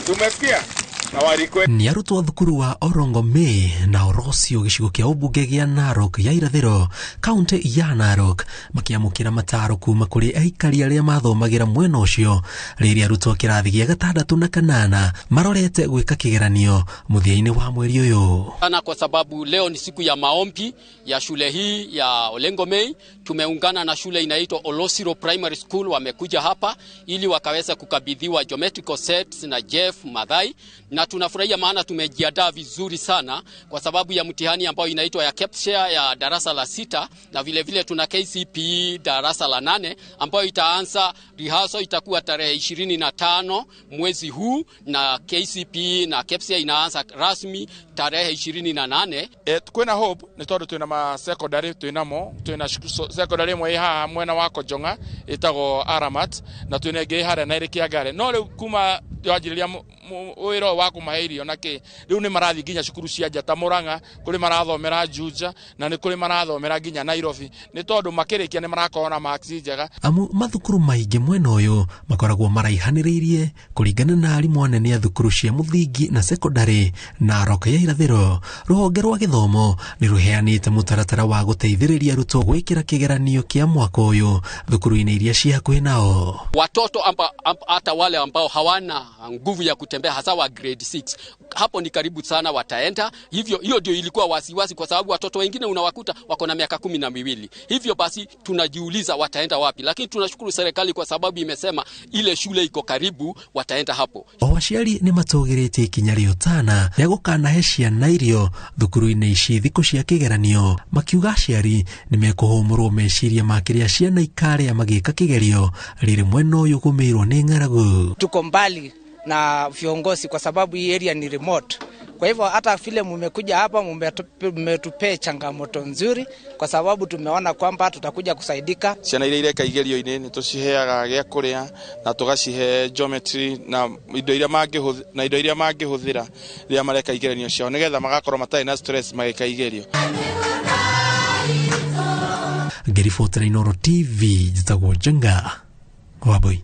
Tumesikia na warikwe. Nĩ arutwo a thukuru wa Orongomei na Orosio gĩcigo kĩa ũmbunge gĩa Narok ya irathĩro, kaunti ya Narok, makĩamũkĩra mataro kuma kũrĩ aikari arĩa mathomagĩra mwena ũcio rĩrĩa arutwo a kĩrathi gĩa gatandatũ na kanana marorete gwĩka kĩgeranio mũthia-inĩ wa mweri ũyũ. Sana kwa sababu leo ni siku ya maombi ya shule hii ya Olengomei. Tumeungana na shule inaitwa Olosiro Primary School, wamekuja hapa ili wakaweza kukabidhiwa geometrical sets na Jeff Madhai, na tunafurahia maana tumejiandaa vizuri sana kwa sababu ya mtihani ambayo inaitwa ya KPSEA ya darasa la 6, na vile vile tuna KCPE darasa la 8 ambayo itaanza rehearsal itakuwa tarehe 25 mwezi huu, na KCPE na KPSEA inaanza rasmi tarehe 28. Kwina hope ni tondu twina ma secondary, twinamo twina secondary imwe ĩ haha mwena wa Kojonga ĩtagwo Aramat, na twina ĩngĩ ĩ harĩa Nairi Kĩangare. No rĩu kuma wanjĩrĩria wĩra ũyũ wa kũmahe irio na kĩ, rĩu nĩ marathiĩ nginya cukuru cia nja ta Murang'a, kũrĩ marathomera Juja, na nĩ kũrĩ marathomera nginya Nairobi, nĩ tondũ makĩrĩkia nĩ marakorwo na marks njega. Amu mathukuru maingĩ mwena ũyũ makoragwo maraihanĩrĩirie kũringana na arimũ anene a thukuru cia mũthingi na secondary Narok ya irathĩro. Rũhonge rwa gĩthomo nĩ rũheanĩte mũtaratara wa gũteithĩrĩria arutwo gwĩkĩra kĩgeranio kĩa mwaka ũyũ thukuru-inĩ iria ci hakuhĩ nao. Watoto hata wale ambao hawana nguvu ya kutembea, hasa wa grade 6, hapo ni karibu sana wataenda. Hivyo hiyo ndio ilikuwa wasiwasi, kwa sababu watoto wengine unawakuta wako na miaka 12. Hivyo basi tunajiuliza wataenda wapi, lakini tunashukuru serikali kwa sababu imesema ile shule iko karibu, wataenda hapo. O aciari nĩ matũgĩrĩtie ikinya rĩa ũtana rĩa gũkanahe ciana irio thukuru-inĩ ici thikũ cia kĩgeranio, makiuga aciari nĩ mekũhũmũrwo meciria ma kĩrĩa ciana ikarĩa magĩka kĩgerio rĩrĩ mwena ũyũ gũmĩirwo nĩ ng'aragu. Tuko mbali na viongozi kwa sababu hii area ni remote. Kwa hivyo hata vile mmekuja hapa mmetupea changamoto nzuri kwa sababu tumeona kwamba tutakuja kusaidika. Ciana iria ireka igerio-inĩ nĩ tũciheaga gĩa kũrĩa na tũgacihe geometry na indo iria mangĩhũthĩra, na indo iria mangĩhũthĩra rĩrĩa mareka igeranio ciao, nĩgetha magakorwo matarĩ na stress magĩka igerio. Ngĩribotera Inooro TV, njĩtagwo Njenga Wambui.